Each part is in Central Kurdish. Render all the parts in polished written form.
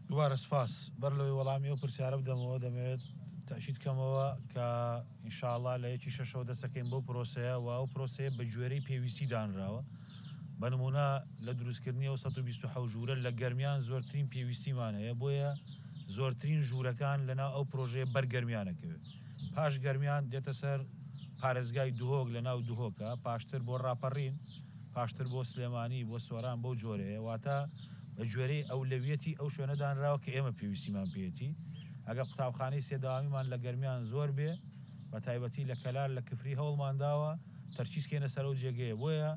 دووبارە سوپاس. بەر لەوەی وەڵامی ئەو پرسیارە بدەمەوە دەمەوێت تەئکید کەمەوە کە ان شاء اللە لە یەکی شەشەوە دەست دەکەین بەو پرۆسەیە و ئەو پرۆسەیە بە گوێرەی پێویستی دانراوە. بە نموونە لە دروستکردنی ئەو 127 ژوورە لە گەرمیان زۆرترین پێویستیمان هەیە بۆیە زۆرترین ژوورەکان لەناو ئەو پرۆژەیە بەر گەرمیان ئەکەوێت. پاش گەرمیان دێتە سەر پارێزگای دهۆک لە ناو دهۆکە، پاشتر بۆ ڕاپەڕین، پاشتر بۆ سلێمانی، بۆ سۆران بەو جۆرەیە، واتە بە گوێرەی ئەولەویەتی ئەو شوێنە دانراوە کە ئێمە پێویستیمان پێیەتی. ئەگەر قوتابخانەی سێ دەوامیمان لە گەرمیان زۆر بێ، بە تایبەتی لە کەلار، لە کفری هەوڵمان داوە تەرکیز کەینە سەر ئەو جێگەیە، بۆیە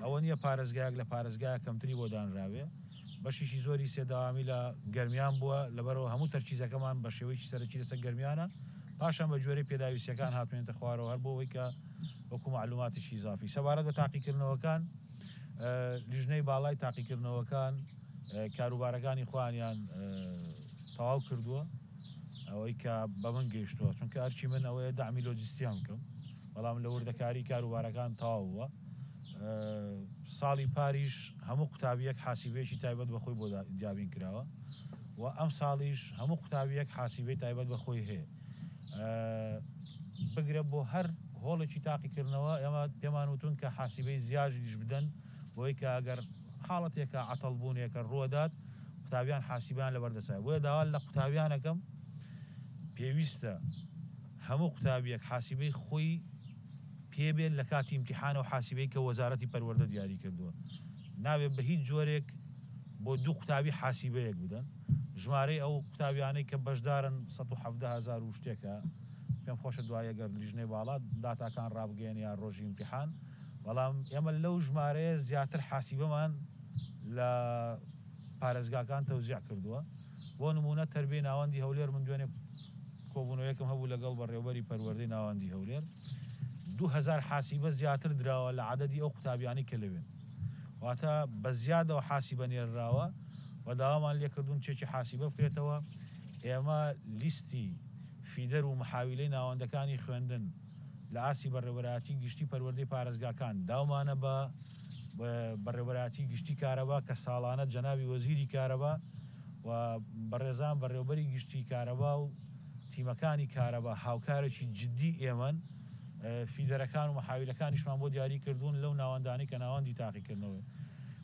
ئەوە نییە پارێزگایەک لە پارێزگایەک کەمتری بۆ دانرابێ. بەشێکی زۆری سێ دەوامی لە گەرمیان بووە، لەبەرئەوە هەموو تەرکیزەکەمان بە شێوەیەکی سەرەکی لەسەر گەرمیانە، پاشان بە گوێرەی پێداویستییەکان هاتووینەتە خوارەوە، هەر بۆ ئەوەی کە وەکو مەعلوماتێکی ئیزافی. سەبارەت بە تاقیکردنەوەکان، لیژنەی باڵای تاقیکردنەوەکان کاروبارەکانی خۆیانیان تەواو کردووە، ئەوەی کە بە من گەیشتووە، چونکە ئەرکی من ئەوەیە دەعمی لۆجستیان بکەم، بەڵام لە وردەکاری کاروبارەکان تەواو بووە. ساڵی پاریش هەموو قوتابییەک حاسیبەیەکی تایبەت بە خۆی بۆ دابین کراوە و ئەمساڵیش هەموو قوتابییەک حاسیبەی تایبەت بە خۆی هەیە. بگرە بۆ هەر هۆڵێکی تاقیکردنەوە ئێمە پێمان وتون کە حاسیبەی زیاژیش بدەن بۆی کە ئەگەر حاڵەتێکە عەتەڵ بوونێکە ڕووەدات قوتابیان حاسیبەیان لەبەر دەسایە. بۆیە داوا لە قوتابیانەکەم پێویستە هەموو قوتابیەک حاسیبەی خۆی پێ بێت لە کاتی ئیمتیحان ئەو حاسیبەی کە وەزارەتی پەروەردە دیاری کردووە نابێت بە هیچ جۆرێک بۆ دوو قوتابی حاسیبەیەک بدەن ژمارەی ئەو قوتابیانەی کە بەشدارن 117 هەزار و شتێکە پێم خۆشە دوای ئەگەر لیژنەی باڵا داتاکان ڕابگەیەنێ یان ڕۆژی ئیمتیحان بەڵام ئێمە لەو ژمارەیە زیاتر حاسیبەمان لە پارێزگاکان تەوزیع کردووە بۆ نموونە تەربیەی ناوەندی هەولێر من دوێنێ کۆبوونەوەیەکم هەبوو لەگەڵ بەڕێوەبەری پەروەردەی ناوەندی هەولێر 2000 حاسیبە زیاتر دراوە لە عەدەدی ئەو قوتابیانەی کە لەوێن واتە بە زیادەوە حاسیبە نێرراوە و داوامان لێکردوون چێکی حاسیبە بکرێتەوە ئێمە لیستی فیدەر و محاویلەی ناوەندەکانی خوێندن لە ئاستی بەڕێوەبەرایەتی گشتی پەروەردەی پارێزگاکان داومانە بە بەڕێوەبەرایەتی گشتی کارەبا کە ساڵانە جەنابی وەزیری کارەبا و بەڕێزان بەڕێوەبەری گشتی کارەبا و تیمەکانی کارەبا هاوکارێکی جدی ئێمەن فیدەرەکان و محاویلەکانیشمان بۆ دیاری کردوون لەو ناوەندانەی کە ناوەندی تاقیکردنەوەی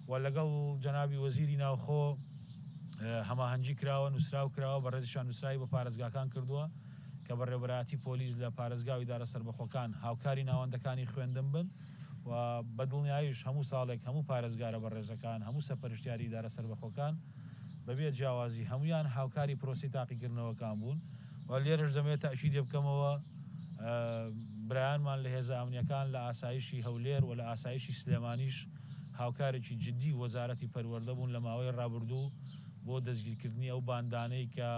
و لەگەڵ جەنابی وەزیری ناوخۆ هەماهەنگی کراوە نووسراو کراوە بەڕێزیشان نووسراوی بە پارێزگاکان کردووە کە بەڕێوەبەرایەتی پۆلیس لە پارێزگا و ئیدارە سەربەخۆکان هاوکاری ناوەندەکانی خوێندن بن و بە دڵنیاییش هەموو ساڵێک هەموو پارێزگارە بەڕێزەکان، هەموو سەرپەرشتیاری ئیدارە سەربەخۆکان بەبێ جیاوازی هەموویان هاوکاری پرۆسەی تاقیکردنەوەکان بوون و لێرەش دەمەوێت تەئکیدێ بکەمەوە برایانمان لە هێزە ئەمنیەکان لە ئاسایشی هەولێر و لە ئاسایشی سلێمانیش هاوکارێکی جدی وەزارەتی پەروەردە بوون لە ماوەی ڕابردوو بۆ دەستگیرکردنی ئەو باندانەی کە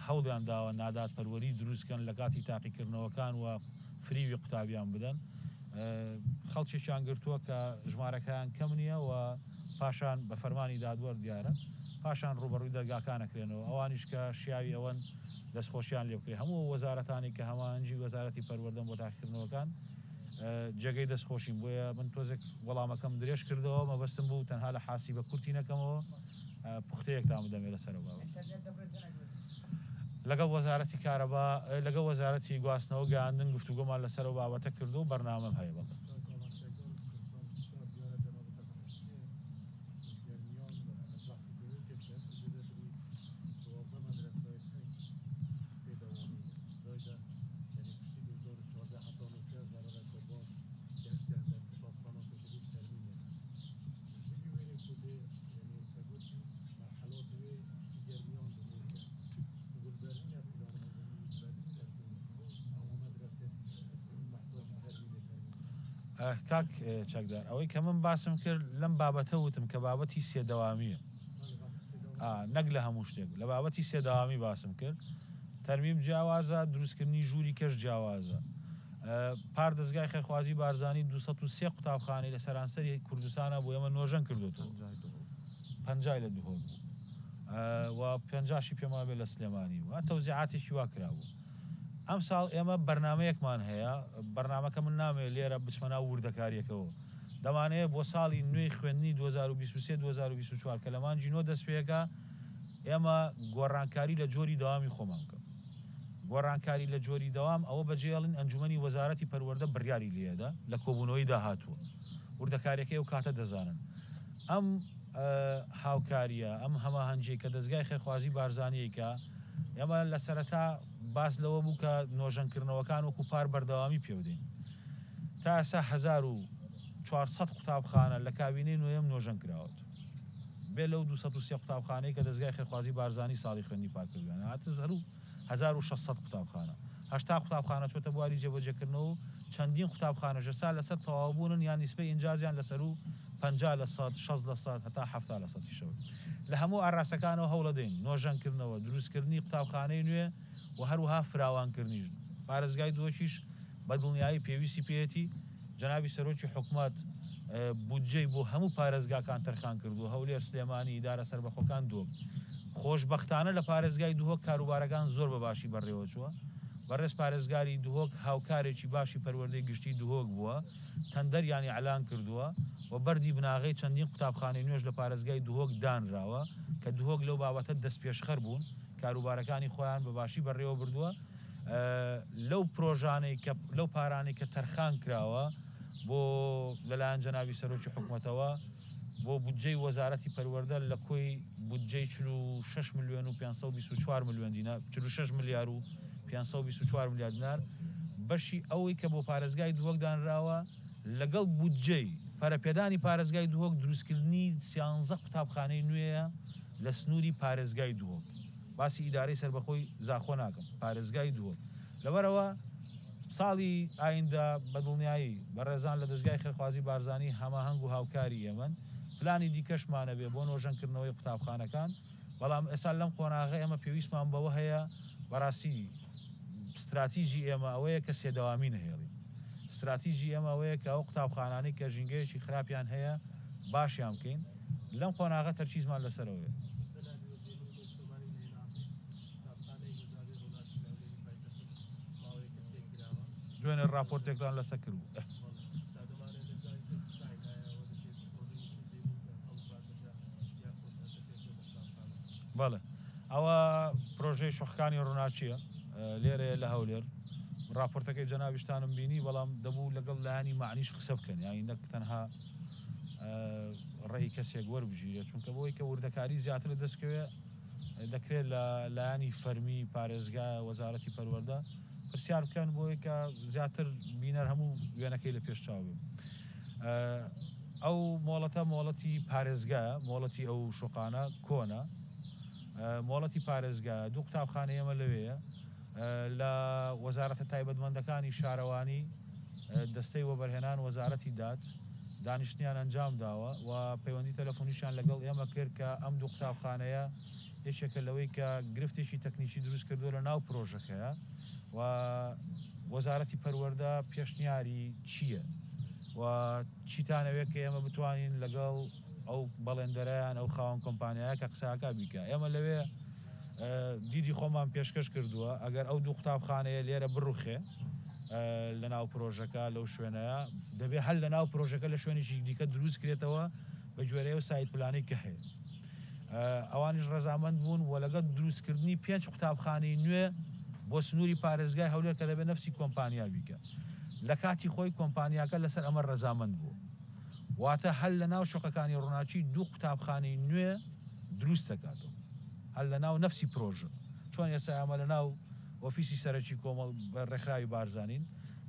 هەوڵیان داوە نادادپەروەری دروستکەن لە کاتی تاقیکردنەوەکان و فریوی قوتابیان بدەن خەڵکێکیان گرتووە کە ژمارەکەیان کەم نییە و پاشان بە فەرمانی دادوەر دیارە پاشان ڕووبەڕووی دەرگاکان ئەکرێنەوە ئەوانیش کە شیاوی ئەوەن دەستخۆشیان لێ بکرێت هەموو وەزارەتانی کە هەماهەنگی وەزارەتی پەروەردەن بۆ تاقیکردنەوەکان جێگەی دەستخۆشین بۆیە من تۆزێک وەڵامەکەم درێژ کردەوە مەبەستم بوو تەنها لە حاسیبە کورتی نەکەمەوە پوختەیەکتان بدەمێ لەسەر ئەو بابەتە. لەگەڵ وەزارەتی کارەبا، لەگەڵ وەزارەتی گواستنەوە و گەیاندن گفتوگۆمان لەسەر ئەو بابەتە کردووە و بەرنامەم هەیە بەڵێ. کاک چەکدار ئەوەی کە من باسم کرد لەم بابەتە وتم کە بابەتی سێدەوامیە نەک لە هەموو شتێک لە بابەتی سێداوامی باسم کرد تەرمیم جیاوازە دروستکردنی ژووری کەش جیاوازە پار دەزگای خێرخوازی بارزانی 203 قوتابخانەی لە سەرانسەری کوردستانە بۆ ئێمە نۆژەن کردوێتەوە پەنجای لە دهۆک بوو و پەنجاشی پێم وابێ لە سلێمانی و تەوزیعاتێکی وا کرابوو. ئەمساڵ ئێمە بەرنامەیەکمان هەیە، بەرنامەکە من نامەوێت لێرە بچمە ناو وردەکارییەکەوە، دەمانەوێت بۆ ساڵی نوێی خوێندنی 2023 2024 کە لە مانگی نۆ دەستپێکا، ئێمە گۆڕانکاری لە جۆری دەوامی خۆمان بکەم. گۆڕانکاری لە جۆری دەوام ئەوە بەجێڵین ئەنجومەنی وەزارەتی پەروەردە بڕیاری لێدا لە کۆبوونەوەی داهاتووە، وردەکاریەکەی ئەو کاتە دەزانن. ئەم هاوکاریە، ئەم هەماهەنگیەی کە دەزگای خێرخوازی بارزانی ئەیکا، ئێمە لە سەرەتا باس لەوە بوو کە نۆژەنکردنەوەکان وەکو پار بەردەوامی پێ بدەین. تا ئێستا 1400 قوتابخانە لە کابینەی نۆیەم نۆژەن کراوەت. بێ لەو 203 قوتابخانەی کە دەزگای خێرخوازی بارزانی ساڵی خوێندنی پار کردویانە، هاتە 1600 قوتابخانە. 80 قوتابخانە چۆتە بواری جێبەجێکردنەوە و چەندین قوتابخانەش ئێستا لەسەر تەواوبوونن یان نیسبەی ئینجازیان لەسەروو 50%، 60% هەتا 70%یشەوە. لە هەموو ئاراستەکانەوە هەوڵەدەین، نۆژەنکردنەوە، دروستکردنی قوتابخانەی نوێ و هەروەها فراوانکردنیش. پارێزگای دهۆکیش بە دڵنیایی پێویستی پێیەتی. جەنابی سەرۆکی حکومەت بودجەی بۆ هەموو پارێزگاکان تەرخان کردووە، هەولێر، سلێمانی، ئیدارە سەربەخۆکان، دهۆک. خۆشبەختانە لە پارێزگای دهۆک کاروبارەکان زۆر بە باشی بەڕێوەچووە. بەڕێز پارێزگاری دهۆک هاوکارێکی باشی پەروەردەی گشتی دهۆک بووە، تەندەریان ئیعلان کردووە و بەردی بناغەی چەندین قوتابخانەی نوێش لە پارێزگای دهۆک دانراوە کە دهۆک لەو بابەتە دەستپێشخەر بوون، کاروبارەکانی خۆیان بە باشی بەڕێوە بردووە. لەو پرۆژانەی کە لەو پارانەی کە تەرخان کراوە بۆ لەلایەن جەنابی سەرۆکی حکومەتەوە بۆ بودجەی وەزارەتی پەروەردە لە کۆی بودجەی 46 ملیۆن و 524 ملیۆن دینار، 46 ملیار و 524 ملیار دینار، بەشی ئەوەی کە بۆ پارێزگای دهۆک دانراوە لەگەڵ بودجەی پەرەپێدانی پارێزگای دهۆک دروستکردنی 13 قوتابخانەی نوێیە لە سنووری پارێزگای دهۆک. باسی ئیدارەی سەربەخۆی زاخۆ ناکەم، پارێزگای دهۆک. لەبەرئەوە ساڵی ئایندە بە دڵنیایی بەڕێزان لە دەزگای خێرخوازی بارزانی هەماهەنگ و هاوکاری ئێمەن، پلانی دیکەشمان هەبێ بۆ نۆژەنکردنەوەی قوتابخانەکان، بەڵام ئێستا لەم قۆناغە ئێمە پێویستمان بەوە هەیە بەڕاستی ستراتیجی ئێمە ئەوەیە کە سێدەوامی نەهێڵین. ستراتیجی ئێمە ئەوەیە کە ئەو قوتابخانانەی کە ژینگەیەکی خراپیان هەیە باشیان بکەین. لەم قۆناغە تەرکیزمان لەسەر ئەوەیە. دوێنێ ڕاپۆرتێکتان لەسەر کردبوو. بەڵێ ئەوە پرۆژەی شۆخکانی ڕووناکییە لێرەیە لە هەولێر. ڕاپۆرتەکەی جەنابیشتانم بینی، بەڵام دەبوو لەگەڵ لایەنی مەعنیش قسە بکەن، یانی نەک تەنها ڕێی کەسێک وەربگیرێت، چونکە بۆی کە وردەکاری زیاتر دەست بکەوێت دەکرێت لە لایەنی فەرمی پارێزگا وەزارەتی پەروەردە پرسیار بکەن بۆی کە زیاتر بینەر هەموو وێنەکەی لە پێش چاو بێ. ئەو مۆڵەتە مۆڵەتی پارێزگایە، مۆڵەتی ئەو شوقانە کۆنە، مۆڵەتی پارێزگایە. دوو قوتابخانەی ئێمە لەوێیە. لە وەزارەتە تایبەتمەندەکانی شارەوانی، دەستەی وەبەرهێنان، وەزارەتی داد دانیشتنیان ئەنجام داوە و پەیوەندی تەلەفۆنیشیان لەگەڵ ئێمە کرد کە ئەم دوو قوتابخانەیە یەکێکە لەوەی کە گرفتێکی تەکنیکی دروست کردووە لە ناو پرۆژەکەیە و وەزارەتی پەروەردە پێشنیاری چییە و چیتانەوێت کە ئێمە بتوانین لەگەڵ ئەو بەڵێندەرەیان ئەو خاوەن کۆمپانیایە کە قسەکە بیکە. ئێمە لەوێ دیدی خۆمان پێشکەش کردووە، ئەگەر ئەو دوو قوتابخانەیە لێرە بڕوخێ لە ناو پرۆژەکە لەو شوێنەیە دەبێ هەر لە ناو پرۆژەکە لە شوێنێکی دیکە دروست کرێتەوە بە گوێرەی ئەو site plan ەی کە هەیە. ئەوانیش ڕەزامەند بوون و لەگەڵ دروستکردنی پێنج قوتابخانەی نوێ بۆ سنووری پارێزگای هەولێر کە دەبێت نەفسی کۆمپانیا بیکە. لە کاتی خۆی کۆمپانیاکە لەسەر ئەمە ڕەزامەند بوو. واتە هەر لە ناو شوقەکانی ڕووناکی دوو قوتابخانەی نوێ دروست دەکاتەوە هەر لە ناو نەفسی پرۆژە. چۆن ئێستا ئێمە لە ناو ئۆفیسی سەرەکی کۆمەڵ ڕێکخراوی بارزانین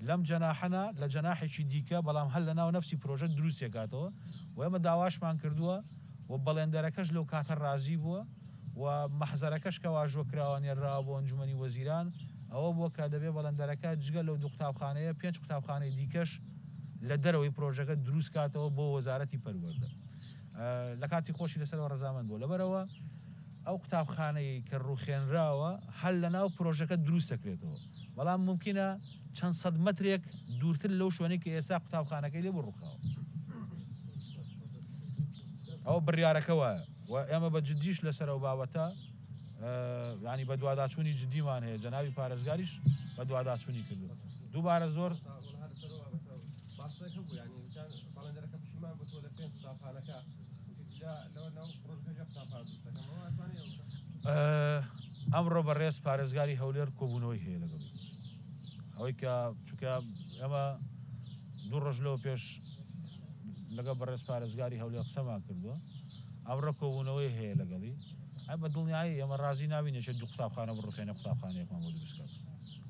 لەم جەناحەنا لە جەناحێکی دیکە، بەڵام هەر لە ناو نەفسی پرۆژە دروستێکاتەوە و ئێمە داواشمان کردووە و بەڵێندەرەکەش لەو کاتە ڕازی بووە و مەحزەرەکەش کە واژۆ کراوە نێرراوە بۆ ئەنجومەنی وەزیران ئەوە بووە کە دەبێ بەڵێندەرەکە جگە لەو دوو قوتابخانەیە پێنج قوتابخانەی دیکەش لە دەرەوەی پرۆژەکە دروست کاتەوە بۆ وەزارەتی پەروەردە. لە کاتی خۆشی لەسەرەوە ڕەزامەند بووە. لەبەرئەوە ئەو قوتابخانەی کە ڕووخێنراوە هەر لەناو پرۆژەکە دروست دەکرێتەوە، بەڵام مومکینە چەند سەد مەترێک دوورتر لەو شوێنەی کە ئێستا قوتابخانەکەی لێ بوو ڕووخاوە. ئەوە بڕیارەکە وایە و ئێمە بە جدیش لەسەر ئەو بابەتە یانی بەدواداچوونی جدیمان هەیە، جەنابی پارێزگاریش بەدواداچوونی کردووە. دووبارە زۆر ئەمڕۆ بەڕێز پارێزگاری هەولێر کۆبوونەوەی هەیە لەگەڵی ئەوەی کە چونکە ئەمە دوو ڕۆژ لەوە پێش لەگەڵ بەڕێز پارێزگاری هەولێر قسەمان کردووە ئەمڕۆ کۆبوونەوەی هەیە لەگەڵی ئەی بە دڵنیایی ئێمە ڕازی نابین یەکێ دوو قوتابخانە بڕوخێنێ قوتابخانەیەکمان بۆ دروست کات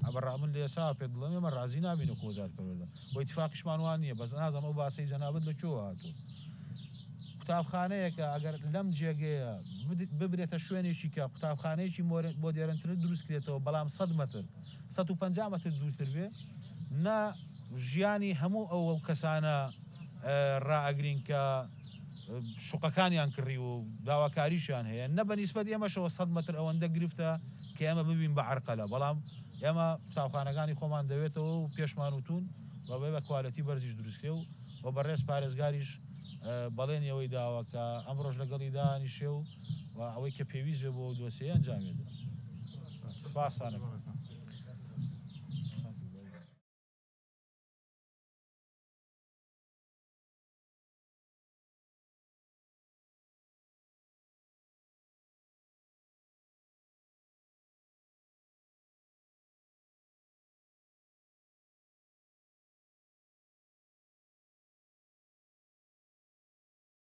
ئەبە ڕا من لە ئێستا پێت بڵێم ئێمە ڕازی نابین وەکو وەزارەت پەروەردە و ئیتفاقیشمان وا نییە بەس نازانم ئەو باسەی جەنابت لە کوێوە هاتووە قوتابخانەیەکە ئەگەر لەم جێگەیە ببرێتە شوێنێکی کە قوتابخانەیەکی مۆدێرنتر دروست کرێتەوە بەڵام 100 مەتر 150 مەتر دوورتر بێ نە ژیانی هەموو ئەو کەسانە ڕائەگرین کە شوقەکانیان کڕیوە و داواکاریشیان هەیە، نە بە نیسبەت ئێمەشەوە سەت مەتر ئەوەندە گرفتە کە ئێمە ببین بە عەرقەلە، بەڵام ئێمە قوتابخانەکانی خۆمان دەوێتەوە و پێشمان وتوون و بێ بە کوالێتی بەرزیش دروستکرێ و و بەڕێز پارێزگاریش بەڵێنی ئەوەی داوە کە ئەمڕۆش لەگەڵی دانیشێ و و ئەوەی کە پێویست بێ بۆ ئەو دۆسیەیە ئەنجامی بدات. سوپاستان ئەکەم.